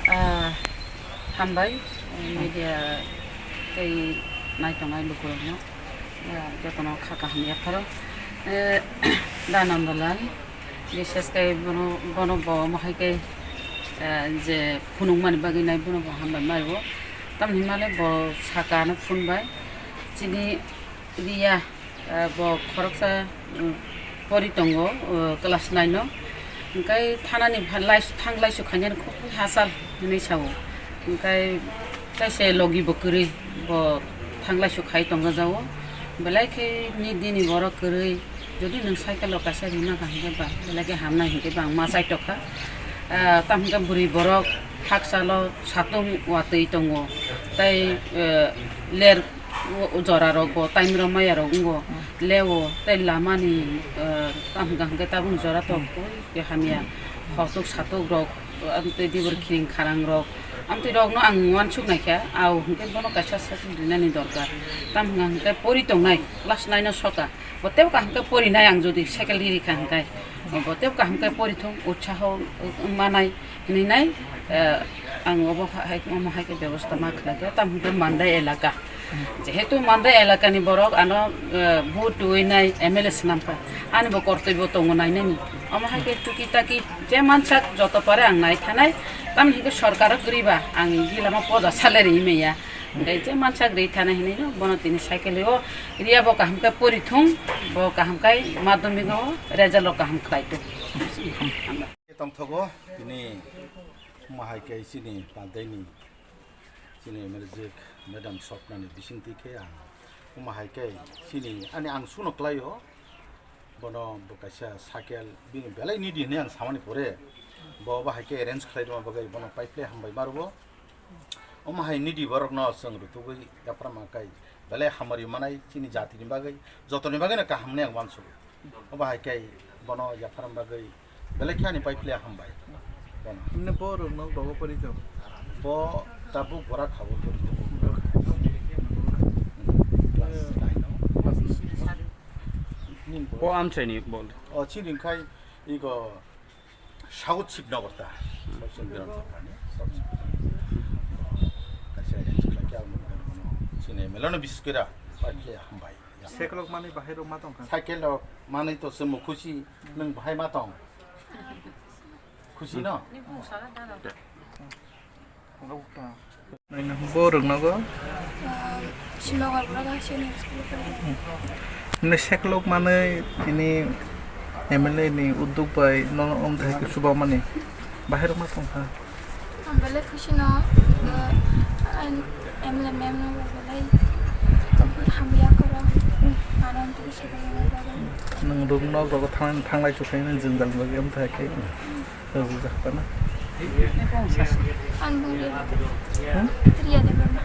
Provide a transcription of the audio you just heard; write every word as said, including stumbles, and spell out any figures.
Ah, hambai, eh, media tei naitongnai lukurokno, ah, jotono kha kaham yapharo. Eh, Danandalal, bishes khe bono, bono bo omo hai khe, eh, je phunukmani bagwi nai bono bo hambai mario. Tamni hwnmale bo saka ano phunbai, chini Riya, ah, bo khoroksa, um, pori tongo, uh, class nine o. Hwnkhe thanani pha-, lais-, thang laisu khainani kok hachal hinwi sao. Hwnkhe kaisa logi bo kwrwi bo thang laisu khai tongo jao. Belai khe ni dini borok kwrwi, jodi nwng cycle o kaisa rina kha hwnkhe ba, belai khe hamnai hwnkhe ba ang ma chaitokha. Ah, tamo hwnkhe bwrwi borok hakchalo satung watwi tongo. Tei, eh, ler O, o jora rok bo time rok maya rok wngo, lewo tei lama ni, eh, tamo hwnkha hwnkhe tabuk jora tok koi hamya, hotok satok rok, amtwi dibor khiring kharang rok, amtwi rok no ang uansuk naikha, au hwnkhe bono kaisa satung rinani dorkar. Tamo hwnkha hwnkhe pori tongnai class nine o soka, bo tebo kaham khe porinai ang jodi cycle riri kha hwnkhe, bo tebo kaham khe porithung utsaho, eh, manai. Hinwi nai, eh, ang obo hai, omo hai khe bebosta ma khlai kha, tamo hwnkhe Mandai elaka. Jehetu Mandai elakani borok ano, eh, vote twiwi nai M L A swnam kha. Ani bo kortoi bo tongo nainani. Omo hai khe tuki taki je mansak joto pore ang nai thanai. Tamni hwnkhe sorkaro kwrwi ba ang gilama poja salary maya. Hwnkhe je mansak ri thanai hinwi no bono tini cycle o riya bo kaham khe pori thung, bo kaham khe madhyamik o result o kaham khlai thung. Tongthogo tini omo hai khe chini Pandaini chini M L A jik madam Sopnani bisingtwi khe ang omo hai khe chini ani ang suno klaio, bono bo kaisa cycle bini belai nidi hinwi ang samani pore bo obo hai khe arrange khlai rwma bagwi bono paiphle hambai ma rwo. Omo hai nidi borokno chwng rutugwi yapharma kai belai hamari manai chini jatini bagwi, jotoni bagwino kaham hinwi ang uansugo. Obo hai khe bono yapharma bagwi belai khe ani paiphle hambai bono. Himne bo rwngno rogo pori tongo? Bo tabuk bora khabo pori tongo. Class nine o. Class nine. Bo amchaini bol. O chini khai igo South Shibnagar ta. South Shibnagar ta ni, South Shibnagar. Kaisa arrange khlai khe ang nugwi mano. Chini M L A no bises khe ra, pai khe hambai. Cycle rok manwi bahai rok ma tong kha? Cycle rok manwi to chwng khusi, nwng bahai ma tong? Khusi no? Bo rwngnogo? Srinagar borok hai senior school o phaio. Hwnwi seklok manwi tini M L A ni udduk bai nono omthaikhe chubamani bahai rwma tongkha. Ang belai khusi no, uh, M L A ma'am no belai hamya koro. Ano tini sebang bagwi. Nwng rwngnog rogo thang-, thanglai chukhai nwng jwngjal bagwi omthaikhe. Rwjak pana. Ang bung Riya Debbarma. Hmm? Riya Debbarma.